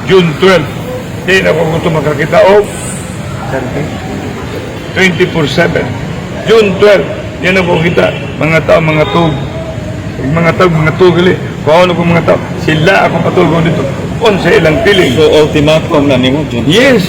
June 12. Di na ko gusto makakita og 24/7. June 12, di na ko kita mga tao, mga tug. Mga tao, mga tug gali. Kung ano ko mga tao, sila ako patulgon dito. Unsa ilang feeling. So ultimatum na nimo, June. Yes.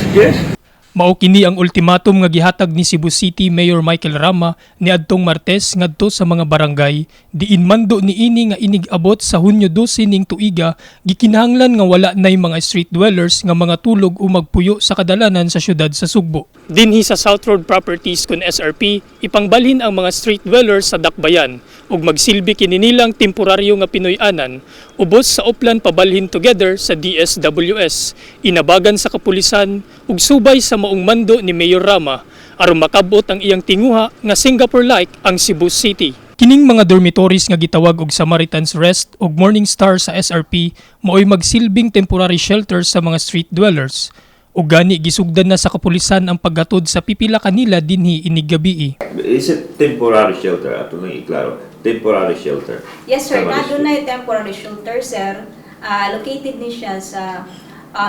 Mao kini ang ultimatum nga gihatag ni Cebu City Mayor Michael Rama niadtong Martes ngadto sa mga barangay diin mando niini nga inig-abot sa Hunyo 12 ning tuiga, gikinahanglan nga wala nay mga street dwellers nga mga tulog o magpuyo sa kadalanan sa syudad sa Sugbo. Dinhi sa South Road Properties kun SRP, ipangbalhin ang mga street dwellers sa Dakbayan ug magsilbi kini nilang temporaryo nga Pinoy-anan ubos sa Oplan Pabalhin Together sa DSWS, inabagan sa kapulisan ug subay sa maong mando ni Mayor Rama aron makabot ang iyang tinguha nga Singapore-like ang Cebu City. Kining mga dormitories nga gitawag og Samaritan's Rest ug Morning Star sa SRP maoy magsilbing temporary shelter sa mga street dwellers. Ug gani gisugdan na sa kapulisan ang paghatod sa pipila kanila dinhi inig gabii. Is it temporary shelter? Ato lang iklaro. Temporary shelter. Yes, sir, Tama, na temporary shelter, sir. Ah, located ni siya sa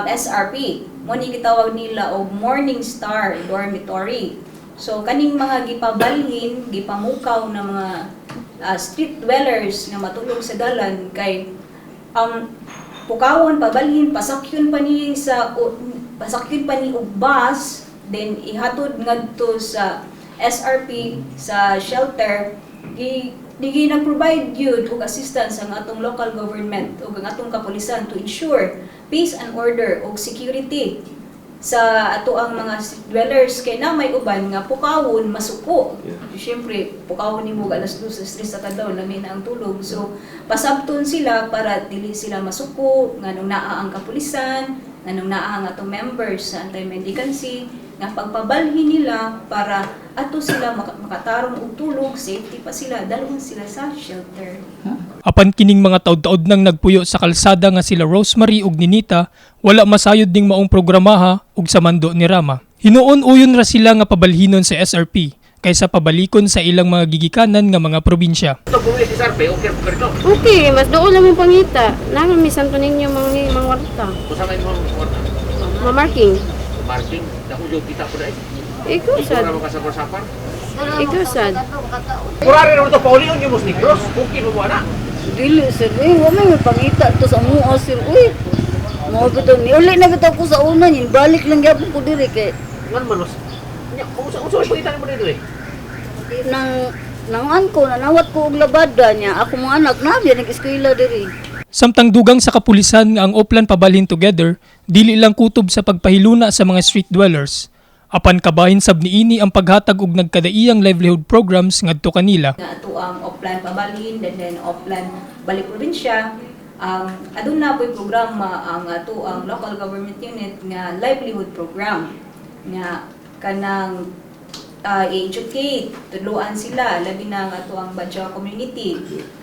SRP. Mo ni gitawag nila og Morning Star Dormitory. So kaning mga gipabalhin, gipamukaw na mga street dwellers nga matulog sa dalan kay pukawon, pabalhin, pasakyon pa ni og bus, then ihatod ngadto sa SRP sa shelter. Gi di nag-provide gyud og assistance ang atong local government ug ang atong kapulisan to ensure peace and order ug security sa ato ang mga street dwellers kay na may uban nga pukawon, masuko. Siyempre, pukawon nimo og alas 2, alas 3 sa kadlaw, lami na ang tulog. So pasabton sila para dili sila masuko nganong naa ang kapulisan, nganong naa ang atong members sa anti-mendicancy nga pagpabalhin nila para ato sila makatarong og tulog, safety pa sila, dalhon sila sa shelter. Apan kining mga taud-taud nang nagpuyo sa kalsada nga sila Rosemary ug Ninita, wala masayod ning maong programaha ug sa mando ni Rama. Hinuon uyon ra sila nga pabalhinon sa SRP kaysa pabalikon sa ilang mga gigikanan nga mga probinsya. Ito buwis SRP, okay po rito. Okay, mas doon lang mong pangita. Naman mi Santo Niño mga warta. Kung saan mo Ma-marking. Marking, naku yung kita po na eh. Ikaw Ikaw sad. na makasapar-sapar. Ikaw sad. Kurari naman ito, paulion yung mas negros. Okay mo mo anak. Dili, sir, uy, wa may pangita to sa mua, sir, uy. Mo bitaw ni uli na bitaw ko sa una nin, balik lang gyapon ko diri kay Ngan man mas. Nya, kung sa uso pangita mo dito eh. Nang nangan ko nanawat ko og labada niya ako mga anak na biya nag-eskwela diri. Samtang dugang sa kapulisan nga ang Oplan Pabalhin Together dili lang kutob sa pagpahiluna sa mga street dwellers. Apan kabahin sab niini ang paghatag og nagkadaiyang livelihood programs ngadto kanila. Nga ato ang Oplan Pabalhin and then Oplan Balik Probinsya, aduna po'y programa ang ato ang local government unit nga livelihood program nga kanang i-educate, tudloan sila, labi na ang ato ang Badjao community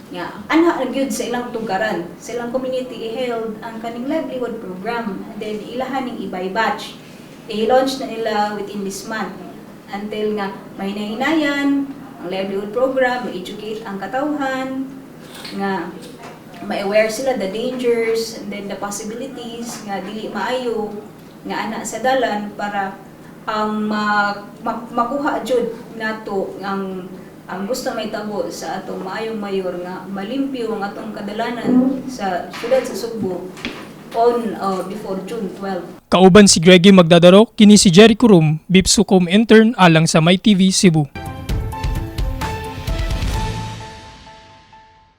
nga ana ra gyud sa ilang tungkaran, sa ilang community i-held ang kaning livelihood program, and then ilahan ning ibay batch i-launch na nila within this month until nga may nahinayan ang livelihood program, ma-educate ang katawhan nga ma-aware sila the dangers and then the possibilities nga dili maayo nga ana sa dalan para ang makuha jud nato ang gusto may tabo sa atong maayong mayor nga malimpyo ang atong kadalanan sa syudad sa Sugbo on before June 12. Kauban si Greggy Magdadaro, kini si Jericho Room, Bipsucom intern alang sa MyTV Cebu.